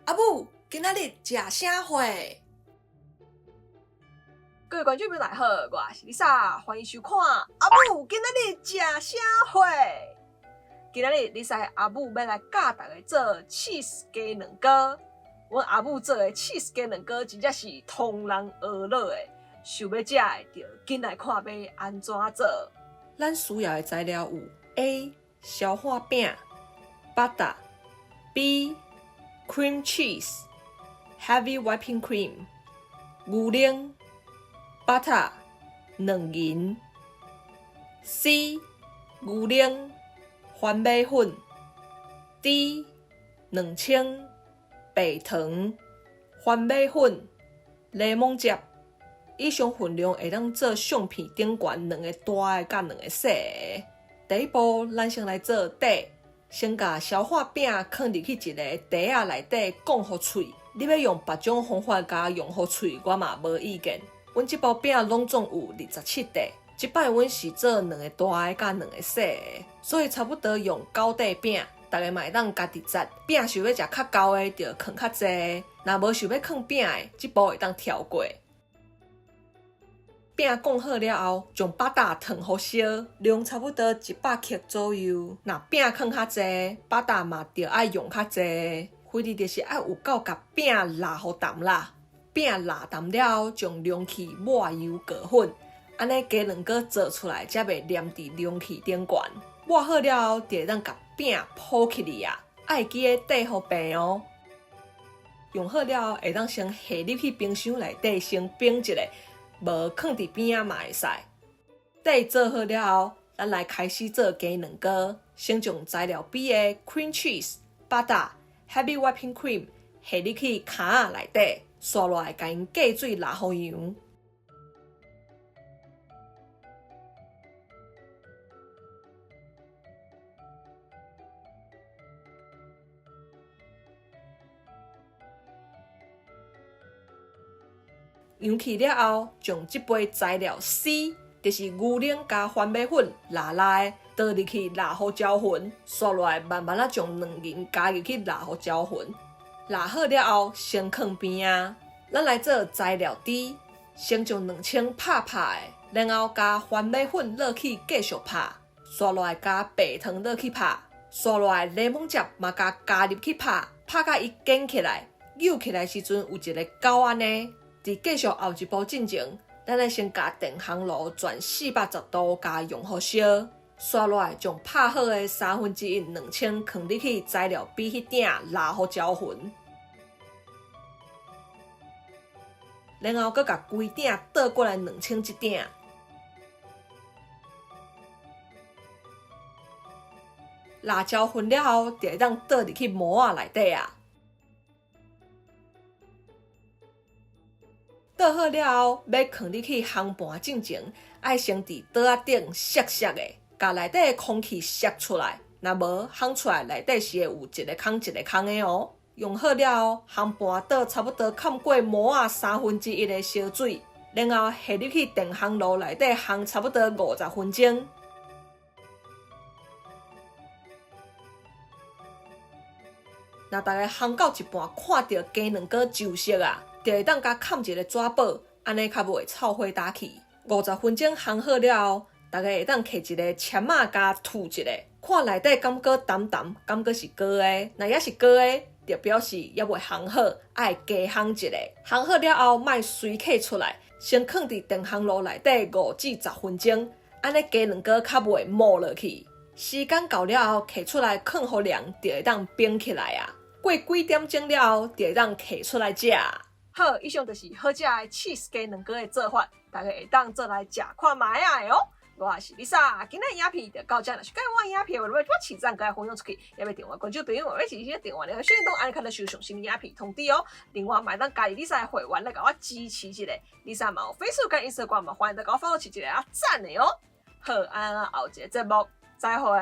阿母，今仔日食啥货？各位觀眾朋友大家好，我是 Lisa，歡迎收看阿母今仔日食啥貨。今仔日 Lisa 的阿母欲來教大家做 cheese 雞卵糕。阮阿母做的 cheese 雞卵糕真正是予人學落的，想欲食的就緊來看欲按怎做。咱需要的材料有：A. 消化餅、butter；B. Cream cheese、heavy whipping cream、牛奶、butter、卵仁；C. 牛奶、番麥粉；D. 卵清、白糖、番麥粉、檸檬汁。以上份量會當做相片頂懸兩个大的佮兩个細的。第一步，咱先來做底，先共消化餅囥入去一个袋仔內底，摃予脆。你欲用別種方法共溶予脆，我嘛無意見。阮這包餅攏總有27塊，這擺阮是做兩个大的佮兩个細的，所以差不多用九塊餅。逐家嘛會當家己節，餅想欲食較厚的，就囥較濟；若無想欲囥餅的，這步會當跳過。餅摃好了後，將巴打燙予燒，量差不多100克左右。若餅囥較濟，巴打嘛著愛用較濟。反正就是愛有夠共餅抐予澹啦。餅抐澹了後，將容器抹油過粉，按呢雞卵糕做出來才袂黏佇容器頂懸。抹好了後，就會當共餅鋪起來啊！愛記得底予平哦。用好了後，會當先下入去冰箱內底先冰一下。無囥佇邊仔嘛會使。底做好了後，咱來開始做雞卵糕。先將材料 B 的 cream cheese、butter、heavy whipping cream 下入去坩仔內底，紲落來共𪜶過水抐予溶。溶去了後，將這杯材料 C，就是牛奶佮番麥粉抐抐的，倒入去抐予攪勻，紲落來慢慢仔將卵仁加入去抐予攪勻。抐好了後，先囥邊仔。咱來做材料 D，先將卵清拍拍的，然後共番麥粉落去繼續拍，紲落來共白糖落去拍，紲落來檸檬汁嘛共加入去拍，拍甲伊捲起來，扭起來時陣有一個溝按呢。佇繼續後一步進前，咱愛先共電烘爐轉410度，共熔予燒。紲落來將拍好的1/3卵清囥入去材料 B 彼鼎抐予攪勻，然後閣共規鼎倒過來卵清這鼎。抐攪勻了後，就會當倒入去模仔內底啊。倒好了後，欲囥入去烘盤進前，愛先佇桌仔頂摔摔的，共內底的空氣摔出來。若無烘出來內底是會有一個空一個空的哦。用好了後，烘盤倒差不多崁過模仔1/3的燒水，然後下入去電烘爐內底烘差不多50分鐘。若逐家烘到一半，看著雞卵糕就熟啊，就會當共崁一个紙箔，按呢較袂臭火焦去。50分鐘烘好了後，逐家會當摕一个籤仔共吐一下，看內底敢閣澹澹，敢閣是乾的。若猶是乾的，就表示猶未烘好，愛加烘一下。烘好了後，莫隨揢出來，先囥佇電烘爐內底5至10分鐘，按呢雞卵糕較袂毛落去。時間到了後，摕出來囥予涼，就會當冰起來啊。過幾點鐘了後，就會當摕出來食。好，以上就是好食的 cheese 雞卵糕的做法，大家會當做來食看覓仔的哦。我是 Lisa，今仔影片就到這，若是喜歡我影片的話，欲按讚佮分享出去，也欲訂閱關注朋友，欲是先訂閱，小鈴鐺按呢較會收上新的影片通知哦。另外，嘛會當加入 Lisa 的會員來共我支持一下。Lisa 嘛有 Facebook 佮 Instagram 嘛，歡迎來共我 follow 一下啊讚的哦。好，按呢後一个節目再會。